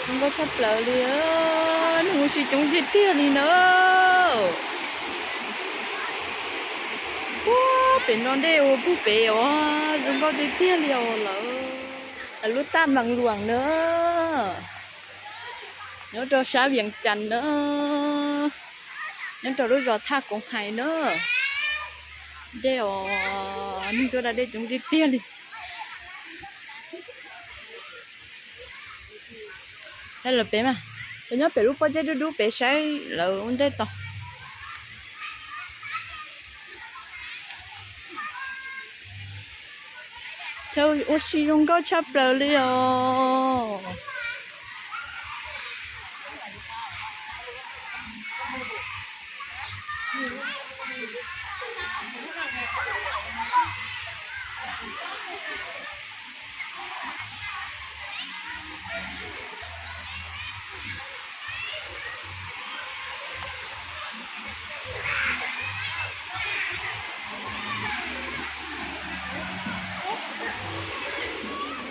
Zoo nkauj tshaj plaws li, neeg ua si coob tiag tiag li na. Puag pem no dej ua puag pem os, zoo nkauj tiag tiag li os lawm. Lub taj Npees Luam na, nyob rau sab Vias Cas na, nyob rau lub zos Thaj Koov Hais na. Dej os, neeg tuaj da dej coob tiag tiag li. Lawv pem mas, lawv nyob pem lub pob zeb dub dub pem saib lawv ua ntej tau. Chaw ua si zoo nkauj tshaj plaws li os.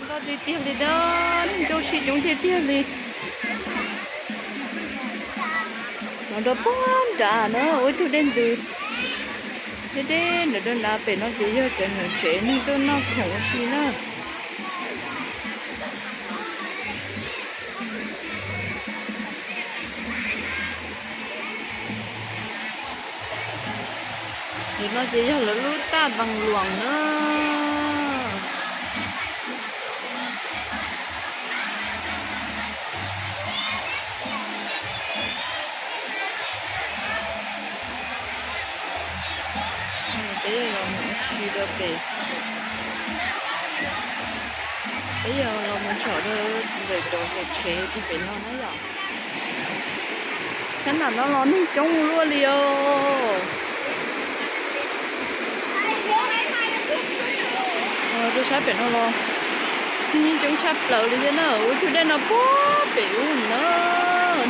Nkauj tiag tiag li na, neeg ua si coob tiag tiag li. Los rau puag nrad na, ua ib tug dej ntws deb deb ntawm rau nrad. Pem no ces yog cov niam tsev neeg tuaj noj khoom ua si na. Ntawm no ces yog lawv lub taj Npees Luam na. Peb los mus ua si rau pem, peb yog los mus tsom rau ntawm cov niam tsev puag pem no na yom. Sab nram no los neeg coob ua luaj li os. Rau sab pem no los neeg yeej coob tshaj plaws li thiab na. Ua ib tug dej no puag pem ub na,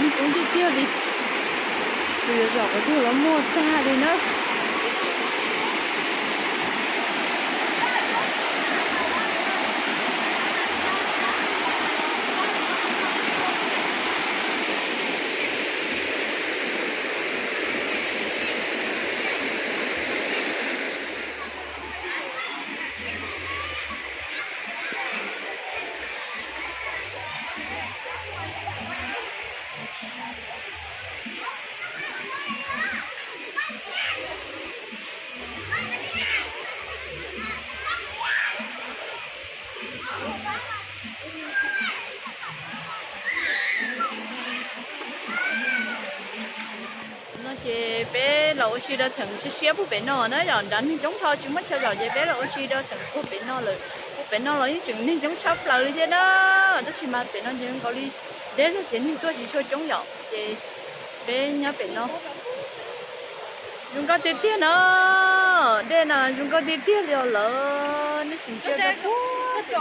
neeg coob tiag tiag li. Tus yuav zom qhov twg los muaj tag li na. No ces peb los ua si rau theem siab siab puag pem no na yom, nrad neeg coob dhau tsis muaj chaw zom ces peb los ua si rau theem puag pem no lawm. Puag pem no los yeej tseem neeg coob tshaj plaws li thiab na, tab sis mas pem no ces zoo nkaus li deb zog ces neeg tuaj tsis tshua coob yom, ces peb nyob pem no. Zoo nkauj tiag tiag no, dej no zoo nkauj tiag tiag li os lawm, nej tseem cia rau puag pem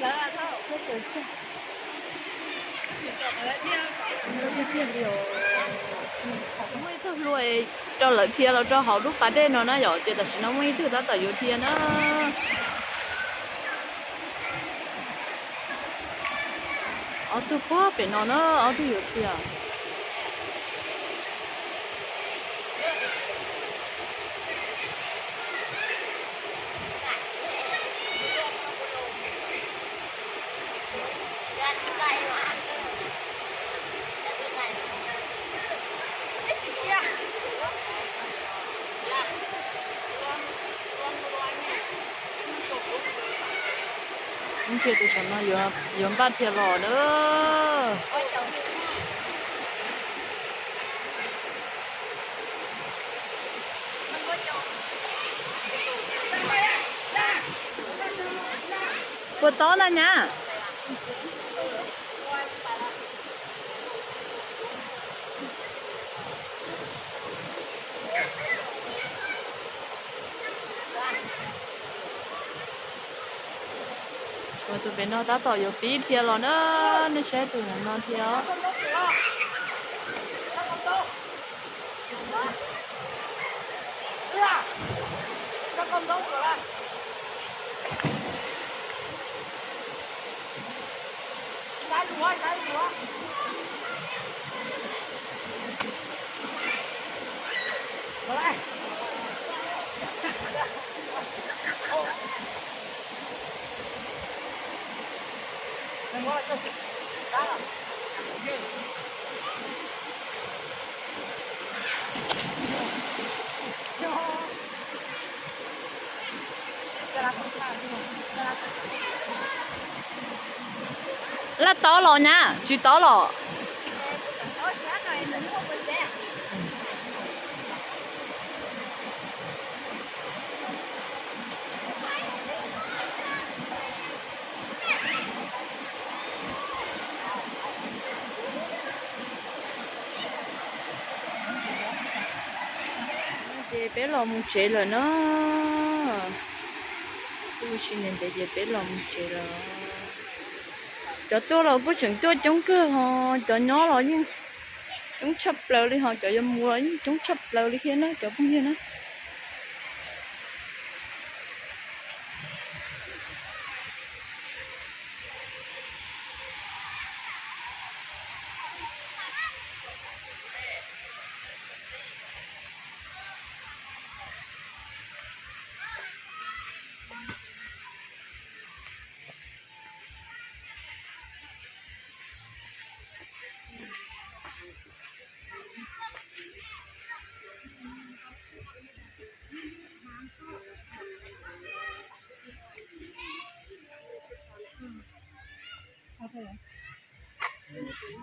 no. Muaj ib tug hlua rau lawv dhia los rau hauv lub pas dej no na yom, ces tam sim no muaj ib tug tab tom yuav dhia na. Ob tug puag pem no na, ob tug yuav dhia. Ib ntsis tus saum no yuav npaj dhia los na. Puas tob na nyab? Tus pem no tab tom yuav pib dhia los na, nej saib tus no dhia os. Laj tod los nyab, tsis tod los. Ces peb los mus tsev lawm na. Kuj tsis ntev ntev ces peb los mus tsev lawm. Cov tuaj los kuj tseem tuaj coob kawg ho, cov nyob los yeej coob tshaj plaws li ho, cov yuav mus los yeej coob tshaj plaws li thiab na cov phooj ywg na.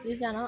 Li cas no?